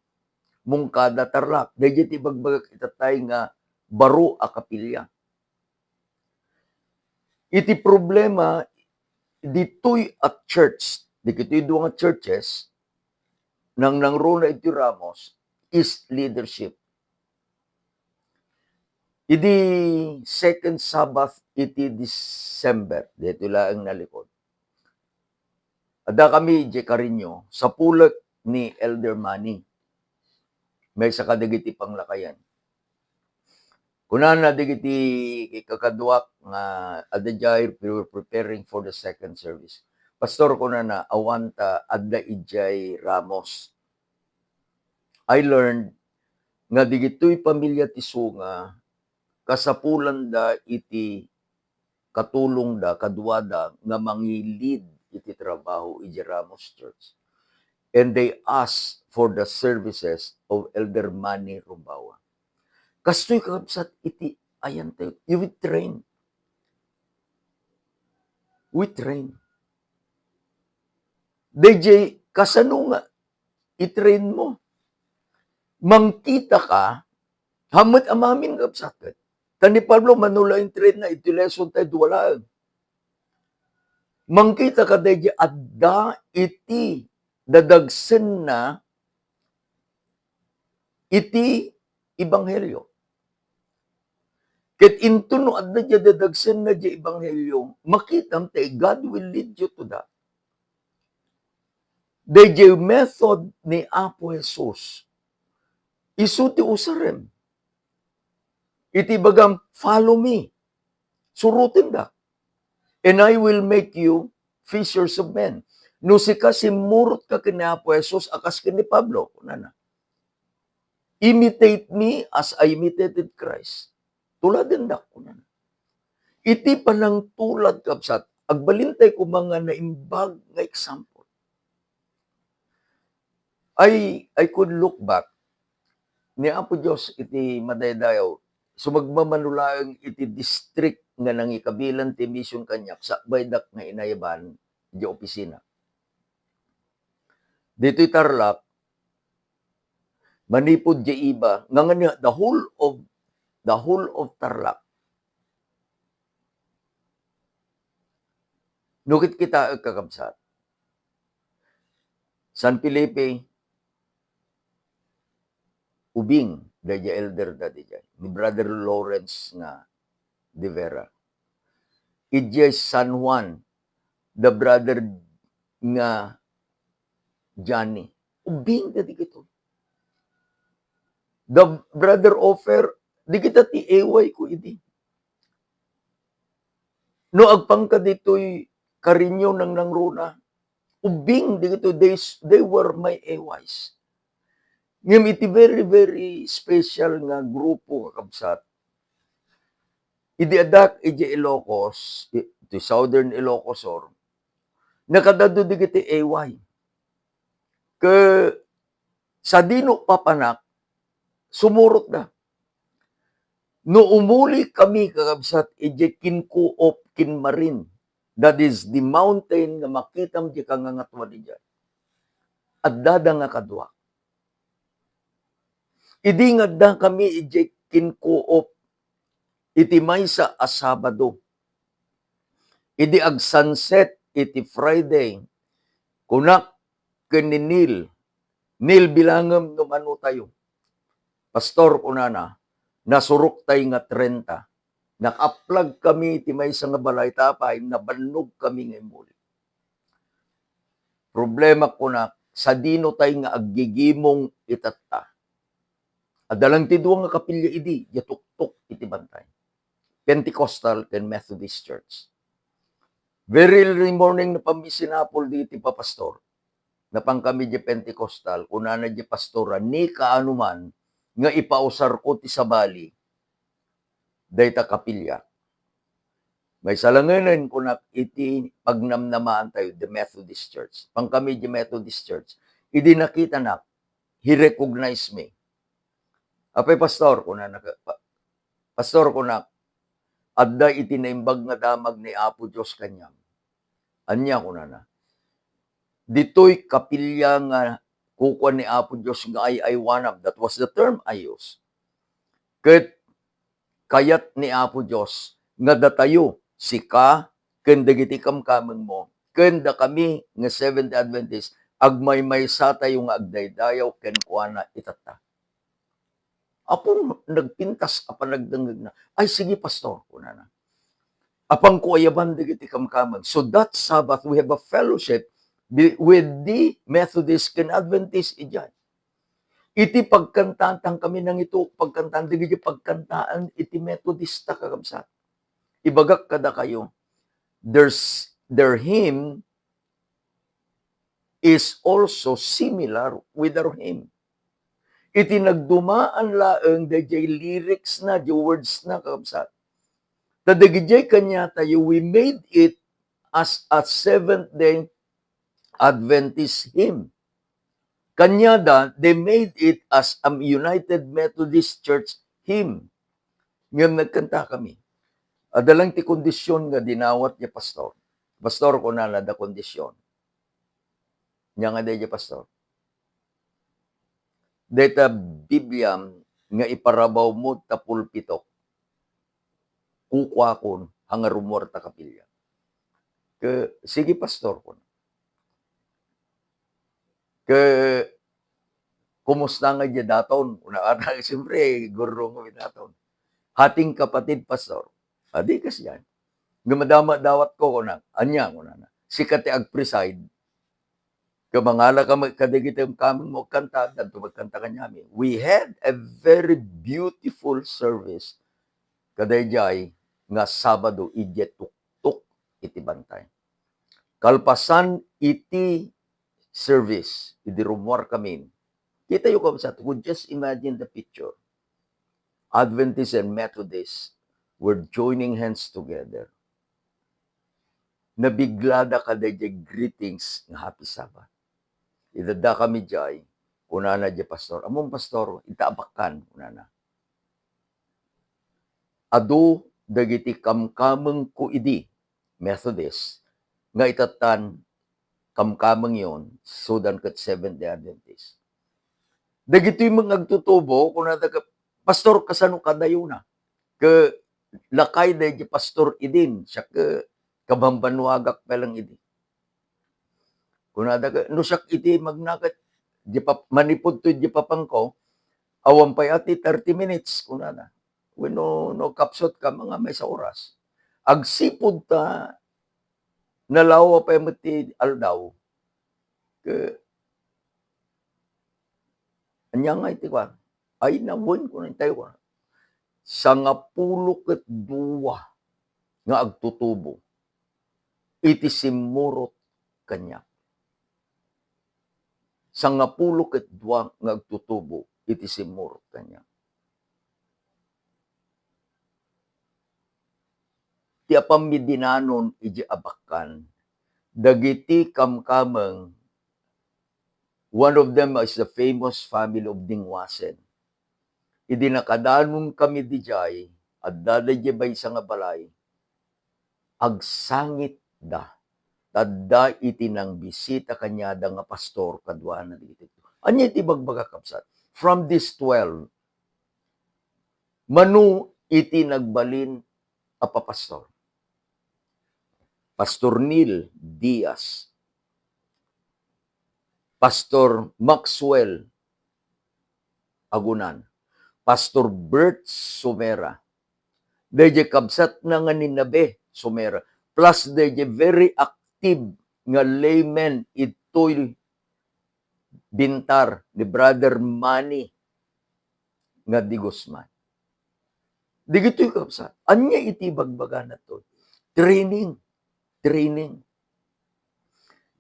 Moncada, Tarlac. Daydiay ti ibagbagak ita tay nga baro a kapilya. Iti problema, ditoy a church, dagitoy dua nga churches, nangnangruna iti Ramos, is leadership. Idi second Sabbath iti December, daytoy laeng nalikod. Adda kami idiay Carreño, sapulek ni Elder Manny. Maysa kadagiti panglakayan. Kunana dagiti kakaduak nga adda jay, we were preparing for the second service. "Pastor," kunana, "awan ta adda idiay Ramos." I learned nga dagitoy pamilia ti Songa, kasapulanda iti katulongda kaduada nga mangi-lead iti trabaho idiay Ramos Church. And they asked for the services of Elder Manny Rumbawa. Kastoy, kakabsat, iti ayantayo. You will train. We train. Daydiay, kasano nga i-train mo? Mangkita ka, hammet a maamin, kabsat, ket. Ta ni Pablo, mano la in-train na, iti lesson tayo, dua laeng. Mangkita ka daydiay adda iti dadagsenna iti ebanghelio. Ket inton no adda diay dadagsenna diay ebanghelio, makitam ta God will lead you to that. Daydiay method ni Apo Jesus, isu ti usarem. Iti ibagam, "Follow me." Surotendak. "And I will make you fishers of men." No sika, simmurotka ken ni Apo Jesus a kas ken ni Pablo, kunana. "Imitate me as I imitated Christ." Tuladendak, kunana. Iti panangtulad, kabsat, agbalintay koma nga naimbag nga example. I, I could look back. Ni Apo Dios iti madaydayaw, sumagmamano laeng iti district nga nangikabilan ti mission kaniak, sakbaydak nga inayaban di opisina. Ditoy Tarlac, manipud di iba, nga nga the whole of, the whole of Tarlac. No kitkitaek, kakabsat, San Felipe, ubing, daydiay elder da daydiay, ni Brother Lawrence nga de Vera. Idiay San Juan, the brother nga Johnny. Ubing da dagitoy. The brother offer, di kita ti A Y ko idi. No agpangka ditoy Carino, nangnangruna, ubbing dagitoy, they, they were my A Ys. Ngem iti very, very special nga grupo nga kabsat, idi addak iti Ilocos, i-, iti Southern Ilocos Sur, nakadado dagiti A Y. Ke sadino papanak, sumurotda. No umuli kami, kakabsat, idiay kinkuop ken Marin, that is the mountain nga makitam di kangangatuan idiay. Addada nga kaduak. Idi nga adda kami idiay kinkuop iti maysa a Sabado, idi agsunset iti Friday, kunak ken ni Neil, "Neil, bilangem no manotayo." "Pastor," kunana, "nasuroktay nga trenta." Nakaaplag kami iti maysa nga balay, ta apay, nabannog kami nga immuli. Problema, kunak, sadino tay nga aggigimong itatta? Adda lang ti dua nga kapilya idi, diay tuktok iti bantay. Pentecostal ken Methodist Church. Very early morning, napanmi sinapul diti papastor. Napan kami diay Pentecostal, kunana diay pastora, "Ni kaano man nga ipausarko ti sabali dayta kapilya." Maysa langenen, kunak, iti pagnamnamaantayo, the Methodist Church. Pan kami diay Methodist Church. Idi nakitanak, he recognized me. "Apay, Pastor," kunana, ka-, pa-, "Pastor," kunak, "adda iti Naimbag nga Damag ni Apo Dios kaniam." "Ania?" kunana. "Ditoy kapilya nga kukuan ni Apo Dios nga ay-aywanam." That was the term I use. "Ket kayat ni Apo Dios nga datayo, sika, ken dagiti kamkamengmo, ken dakami nga Seventh-day Adventist, agmaymaysatayo nga agdaydayaw kenkuana itatta." Apo, nagpintas a panagdengngegna. "Ay, sige, Pastor," kunana. "Apanko ayaban dagiti kamkameng." So that Sabbath, we have a fellowship bi-, with the Methodist ken Adventist idiay. Iti pagkantaan, tan kami nangito, pagkantaan, dagiti pagkantaan iti Methodista, kakabsat. Ibagak kadakayo, there's, their hymn is also similar with our hymn. Iti nagdumaan laeng daydiay lyrics na, the words na, kakabsat. Ta dagidiay kaniatayo, we made it as a Seventh-day Adventist hymn. Kaniada, they made it as a United Methodist Church hymn. Ngem nagkanta kami. Adda lang ti kondisyon nga dinawat diay pastor. "Pastor," kunana, "adda kondisyon." "Ania nga daydiay, Pastor?" "Dayta Bibliam nga iparabawmo ta pulpitok, kukuakon, haan nga rummuar ta kapilya." Ke, "Sige, Pastor," kuna. Ke, "Kumusta nga diay daton?" Kuna, ata, siyempre, gurrungo daton. "Hating kapatid, Pastor." Adi, kasdiay. Nga madama dawat ko, kuna. "Ania?" kunana. "Sika ti ag-preside. Ke mangala ka kadagiti kamkamengmo agkanta, adto magkanta kaniami." We had a very beautiful service kadaydiay nga Sabado, idiay tuktok iti bantay. Kalpasan iti service, idi rummuar kami, kitayo, kabsat, just imagine the picture. Adventist and Methodist were joining hands together. Nabiglada kadaydiay greetings nga Happy Sabbath. Idi adda kami diay, kunana diay pastor, "Ammom, Pastor, ita a bakkan," kunana. "Adu dagiti kamkamengko idi, Methodist, nga itattan kamkamengyon, sudan ket Seventh-day Adventist." Dagitoy met nga agtutubo, kunada ket, "Pastor, kasano kadayona?" Ke lakay daydiay pastor idin, siak ke kabambannuagak pay lang idi. Kunada ket, "No siak iti magna ket, diay pap-, manipud toy diay papangko, awan pay a ti thirty minutes," kunana. "Wenno no kapsut ka, mga maysa oras." Agsipud ta nalawa pay met ti aldaw. Ke, ania nga iti kuan? Ay, nawen, kunantayo, sangapulo ket dua nga agtutubo iti simmurot kaniak. Sangapulo ket dua nga agtutubo iti simmurot kaniak. Ti apanmi dinanon idiay abakkan, dagiti kamkameng, one of them is the famous family of Dingwasen. Idi nakadanon kami idiay, adda daydiay maysa nga balay, agsangitda. Adda iti nangbisita kaniada nga pastor kaduana dagiti. Ania iti ibagbaga, kabsat? From these twelve, mano iti nagbalin a papastor? Pastor Neil Diaz, Pastor Maxwell Agunan, Pastor Bert Somera, daydiay kabsatna nga ni Nabe Somera, plus daydiay very active nga layman itoy Bintar, ni Brother Manny nga de Guzman. Dagitoy, kabsat, ania iti ibagbagana to? Training. Training.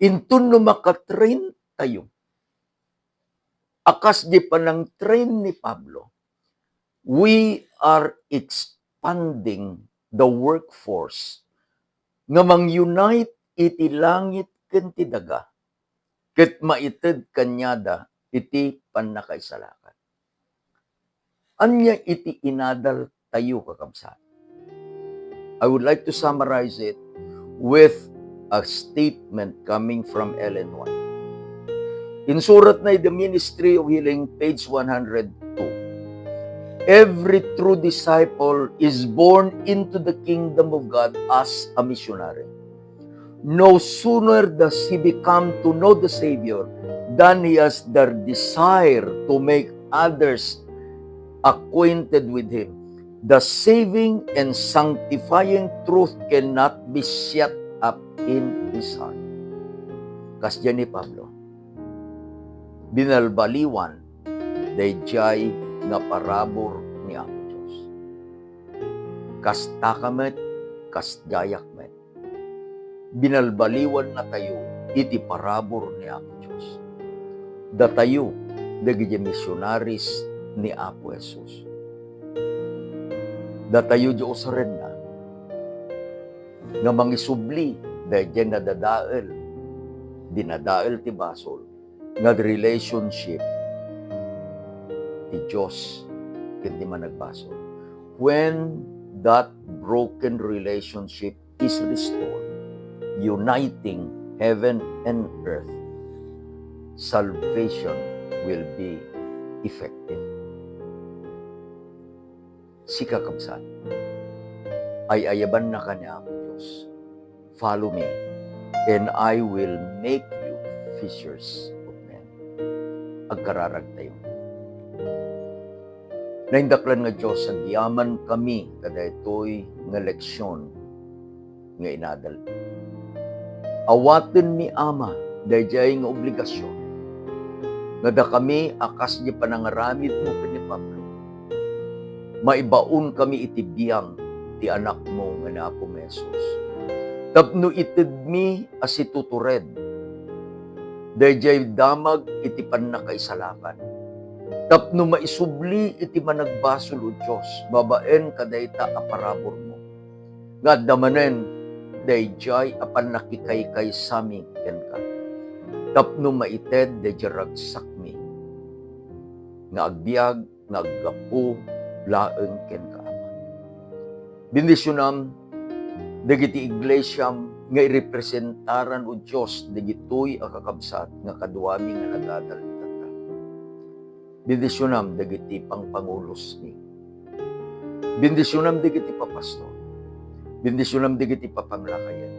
Inton no makatrain tayo, a kas di panangtrain ni Pablo, we are expanding the workforce nga mang-unite iti langit ken ti daga, ket maited kaniada iti pannakaisalakan. Ania iti inadal tayo, kakabsat? I would like to summarize it with a statement coming from Ellen White. Insuratna iti The Ministry of Healing, page one hundred two. Every true disciple is born into the kingdom of God as a missionary. No sooner does he become to know the Savior than he has the desire to make others acquainted with him. The saving and sanctifying truth cannot be shut up in his heart. Kasdiay ni Pablo, binalbaliwan daydiay nga parabur ni Apo Dios. Kastaka met, kasdiayak met. Binalbaliwannatayo iti parabur ni Apo Dios. Datayo dagiti misionaris ni Apo Jesus. Datayo diay usarenna nga mangisubli daydiay nadadael, dinadael ti basol, nga relationship ti Dios ken ti managbasol. When that broken relationship is restored, uniting heaven and earth, salvation will be effective. Sika, kabsat, ay-ayabannaka ni Apo Dios. Follow me, and I will make you fishers of men. Agkararagtayo. Naindaklan nga Dios, agyamankami kadaytoy nga leksyon nga inadal. Awatenmi, Ama, daydiay nga obligasion nga dakami a kas di panangaramidmo ken ni Pablo, maibaonkami iti biang ti Anakmo nga ni Apomi Jesus tapno itedmi a situtured daydiay damag iti pannakaisalakan, tapno maisubli iti managbasol, O Dios, babaen kadayta a paraburmo, nga adda manen daydiay a pannakikaykaysami kenka, tapno maited daydiay ragsakmi nga agbiag nga aggapu laeng kenka, Ama. Bendisionam dagiti iglesiam nga irepresentaran, O Dios, dagitoy a kakabsat nga kaduami nga nagadal itatta. Bendisionam dagiti pangpangulosmi. Bendisionam dagiti papastor. Bendisionam dagiti papanglakayen.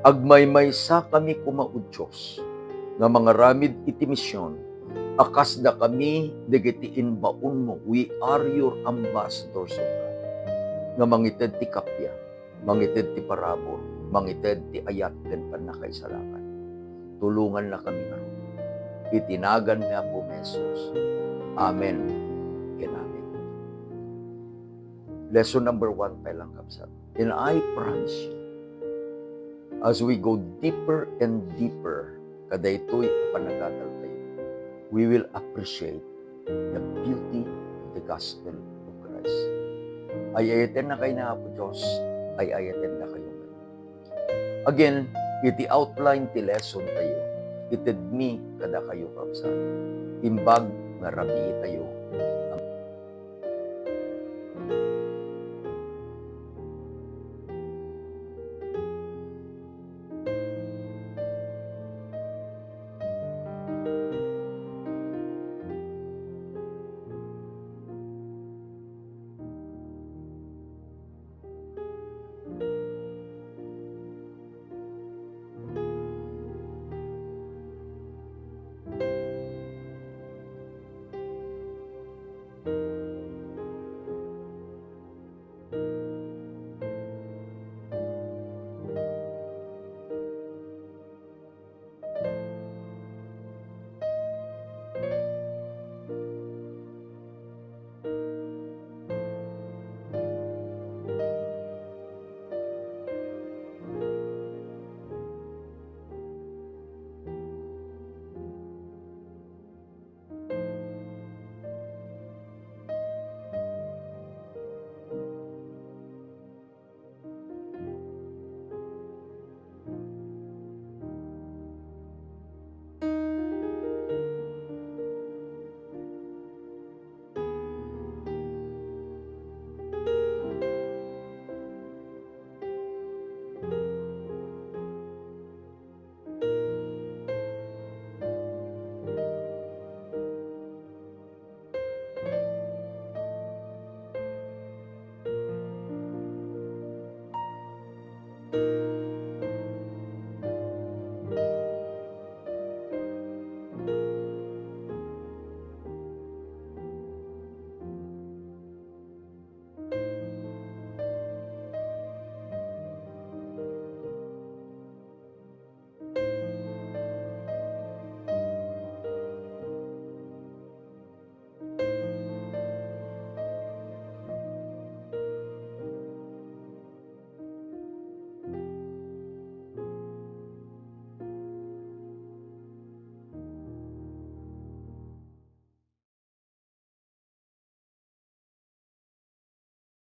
Agmaymaysakami koma, O Dios, nga mangaramid iti mision a kas dakami dagiti imbaonmo. We are your ambassadors, O God, nga mangited ti kappia, mangited ti parabur, mangited ti ayat ken pannakaisalakan. Tulongannakami ngarud. Iti nagan ni Apomi Jesus. Amen. Lesson number one pay lang, kabsat. And I promise you, as we go deeper and deeper kadaytoy a panagadaltayo, we will appreciate the beauty of the gospel of Christ. Ay-ayatennakay ni Apo Dios, ay-ayatennakayo. Again, iti outline ti lesson tayo, itedmi kadakayo, kabsat, imbag nga rabiitayo a